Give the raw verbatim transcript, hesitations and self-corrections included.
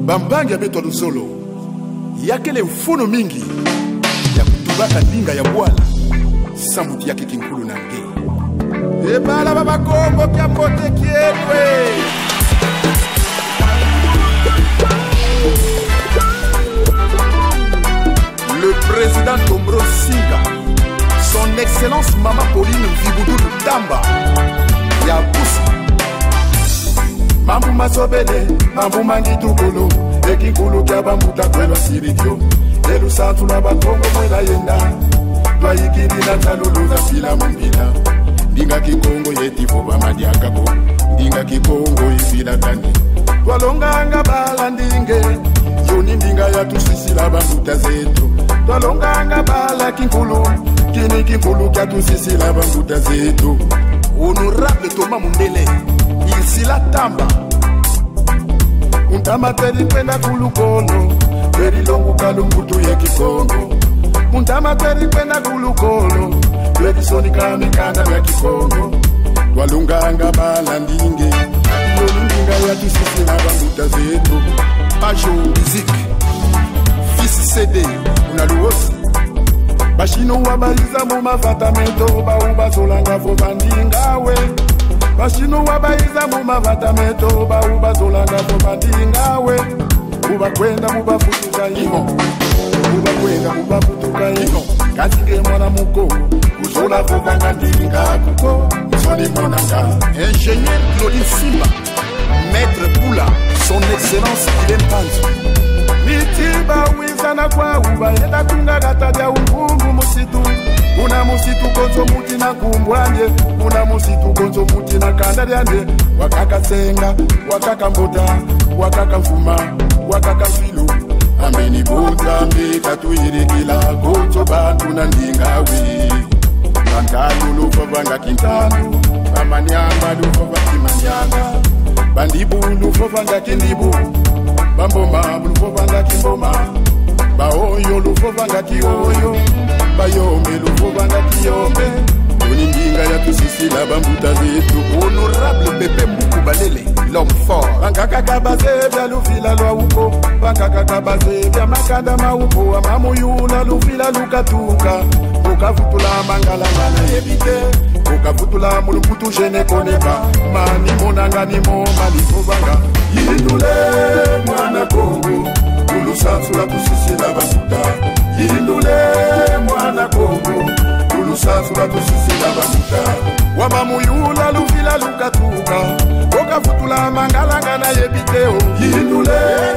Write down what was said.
Bampangi ya beto ya luzolo, ya kele mfunu mingi ya kutubaka ndinga ya bwala, samu ti ya ke kinkulu na nge. E bala ba Bakongo, kiambote kieto e. Le président Tombro Singa, son excellence Mama Pauline Mvibudulu Tamba, ya Busi. Mambu mazobele, mambu ma ngitukulu, e kinkulu kia bambuta kwe lwasidi dio. E lusansu lwa Bakongo mwe lwayenda, lwayikidi na nsalulu za mpila mu mpila. Ndinga Kikongo yeti vova madiaka ko, ndinga Kikongo ivilakani. Twalonganga bala ndinga, yo ni ndinga yatusisila bambuta zeto. Twalonganga bala kinkulu, kini kinkulu kiatusisila bambuta zeto. Honorable Thomas Mundele, Ursula Tamba. Mu ntama twedi kwenda ku lukolo, twedi longuka lumputu ye Kikongo. Mu ntama twedi kwenda ku lukolo, twedi sonika mikanda mia Kikongo. Twalonganga bala ndinga, yo ni ndinga yatusisila bambuta zeto. Pajo Musique, Fils C D, una luosi. Bachinois bayiza mu mavata meto, bawu bazolanga vova ndinga we. Bachinois bayiza mu mavata meto, bawu bazolanga vova ndinga we. Bu bakwenda bu bavutuka imo, bu bakwenda bu bavutuka imo. Kansi nge mwana Mukongo, kuzola vovanga ndinga kuko, nsoni monanga. Ingénieur Claudine Simba, Maître Poula, son excellence Ibe Mpanzu. Miti bawiza na kwawu, bayenda tunga gata dia ungungu musitu. Kuna musitu konso muti na nkumbu andi, kuna musitu konso muti na kanda diandi. Wakaka senga, wakaka mbota, wakaka mfuma, wakaka mfilu. Ameni bo Nzambi katuyidikila konso bantu na ndinga we. Bantandu luvovanga Kintandu, Bamanianga luvova Kimanianga, Bandibu luvovanga Kindibu, Bamboma luvovanga Kimboma, Baoyo luvovanga Kioyo, Bayombe luvovanga Kiyombe. Yo ni ndinga yatusisila bambuta zeto. Honorable Pepe Mbuku Balele, l'homme fort. Bankaka ka bazebi a luvila lwawu ko, bankaka ka bazebi a makanda mawu ko, a mamu yula luvila lukatuka. Bo kavutula Mangalanga na yebi te, bo kavutula mu lumputu je ne connais pas. Mani monanga ni mo mani vovanga. Yindula e mwana Kongo, ku lusansu lwatusisila bambuta. Yindula e mwana Kongo, ku lusansu lwatusisila bambuta. Wa mamu yula luvila lukatuka, bo kavutula Mangalanga na yebi te o. Yindula e